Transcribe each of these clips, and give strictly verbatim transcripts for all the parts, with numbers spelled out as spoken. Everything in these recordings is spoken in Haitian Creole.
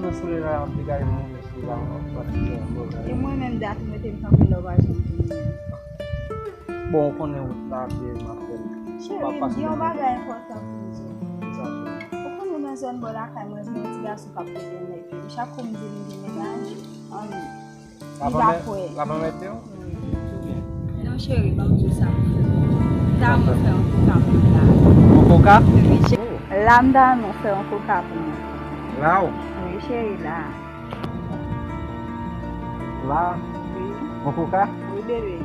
Mwen sou li la, m ap degaje mwen sou la, m ap pati. E mwen menm, dat mwen te m kanpe la, w pa janm vini. Bon, ou konnen wout la, byen, m ap fè l. Cheri, m gen yon bagay enpòtan pou m di w. Ou konnen nan zòn bò lakay mwen, gen yon ti gason k ap pede nèg yo. Chak kou m di l m gen mennaj, ann, li pa kwè. L ap anmède w? Non, cheri, ban m di w sa pou fè. M ta renmen w fè yon koka pou mwen la. Yon koka? Wi, cheri. La, m ta renmen w fè yon koka pou mwen. La w? Wi, cheri, la. La? Wi. Yon koka? Wi, bebe.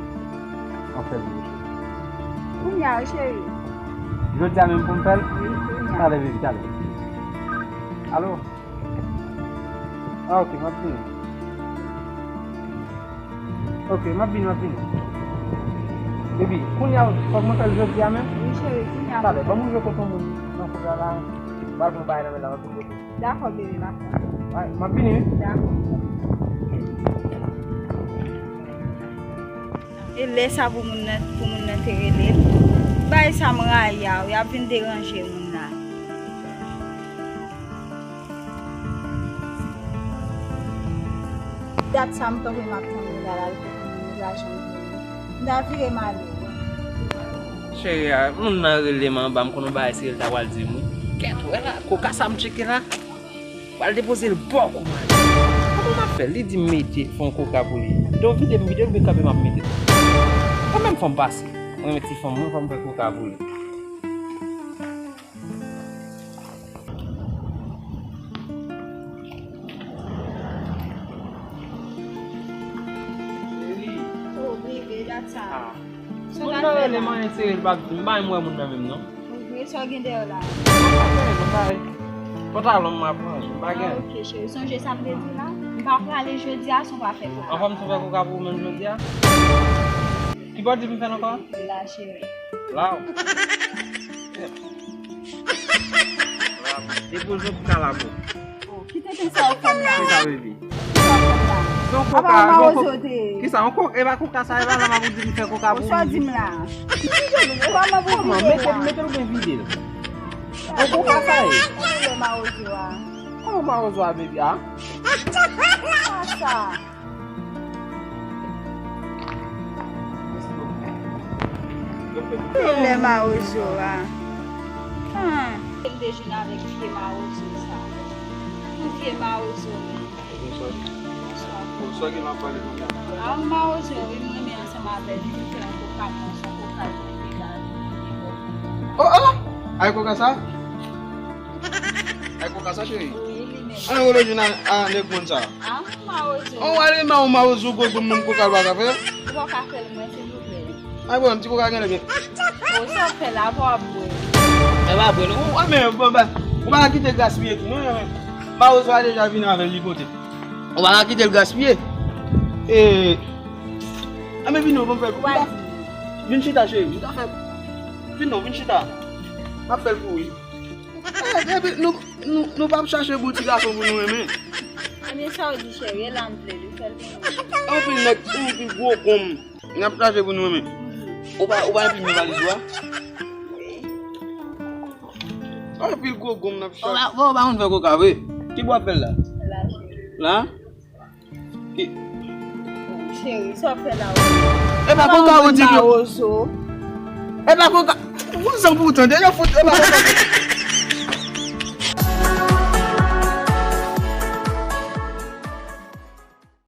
Anfè l. Kounye a, wi, cheri. Jodi a menm pou m fè l? Wi, kounye a. Talè, bebe, talè. Alo? Ah, ok, m ap vini. Ok, m ap vini, m ap vini. Baby, kounye a, fòk mwen fè l jodi a menm? Wi, cheri, kounye a. Talè, ban m rive kote yon moun nan kote a la. M pral pran bagay nan men l la, m ap vin kote w. Dakò, bebe, m ap tann. Ay, m ap vini, wi. Dakò. E lè sa pou moun nan, pou moun nan te rele l. Bagay sa m rayi a, wi, ap vin deranje moun nan. Dat sa m kanpe m ap tann li la, l al kote moun, li pa janm vini. M ta vire m ale. Cheri a, moun nan rele m anba, m konn yon bagay serye l ta pral di m, wi. Kèt, wè la, koka sa m tcheke la. Pral depoze l bò kou madanm. Kòman m ap fè? Li di m mete, fè yon koka pou li. Donk vide m vide l, oubyen kanpe m ap mete. Kanmenm fò m pase. Mwen renmen ti fanm mwen, fò m fè koka pou li. Oh, bebe, dat sa. Moun nan rele m anyen serye, l pa di m, m pa menm wè moun nan menm non. Ou vre, sa w gen dèyè w la? Mwen pa gen, mwen pa gen. Pantalon m ap ranje, m pa gen. Ah, ok, cheri. Sonje sa m te di w la? M pa prale jodi a san w pa fè koka. Anfòm, si w fè koka pou ou menm jodi a? Ki bò w di m fè l ankò? La, cheri. La w. Depoze w pou kalabo. Oh, ki tenten sa w fè m la? Kisa, baby? Kisa w fè m la? Se yon koka, yon koka. Kisa, yon koka, e pa koka sa, e pa la m ap di m fè koka pou ou. Sa w di m la? Kòman, mete l, mete l oubyen vide l? Yon koka sa ye. Kòman mawozo a? Kòman mawozo a, baby, a? Sa. Lè mawozo a. Ah. M te jwenn avèk vye mawozo sa. Yon vye mawozo menm. Bonswa. Bonswa. Bonswa, ki m ap pale konsa? A, yon mawozo, wi, m renmen ansanm avè l, li vin fè yon koka pou mwen, se yon koka l mwen degaje. Oh, oh! Ay, koka sa? Ay, koka sa, cheri? Wi, li menm. An, ou rejwenn a, a nèg moun sa? A, mawozo. An, w ale ma, ou mawozo, gwo gwo moun koka l pa ka fè? Ou pa ka fè l mwen, silvouplè? Ay, bon, ti koka gen lè gen. O, sa w fè la, pa w ap bwè. E pa bwè, non. Ou, a, men, bon, ba, ou pa ka kite l gaspiye tou, non, men. Mawozo a deja vin avè l, li pote. Ou pa ka kite l gaspiye. E, a, men vin non, bon, fè l. Vin chita, cheri. M ta fè. Vin non, vin chita. M ap fè l pou ou, wi. E, epi, nou, nou, nou p ap chache bouti gason pou nou renmen. Ebyen, sa w di, cheri, e la m vle li, fè l pou mwen. Anpil nèg, anpil gwo gonm. N ap chache pou nou renmen. Ou pa, ou pa enplim nan valiz ou a? Anpil gwo gonm n ap chache. Ou pa, ou pa konn fè koka vre. Ki bò w ap fè l la? La, cheri. La? Ki? Cheri, sa w ap fè la, ou? E pa koka ou di m yo. Mawozo. E pa koka. Ou zanmi ou tande, yo fout, e pa koka.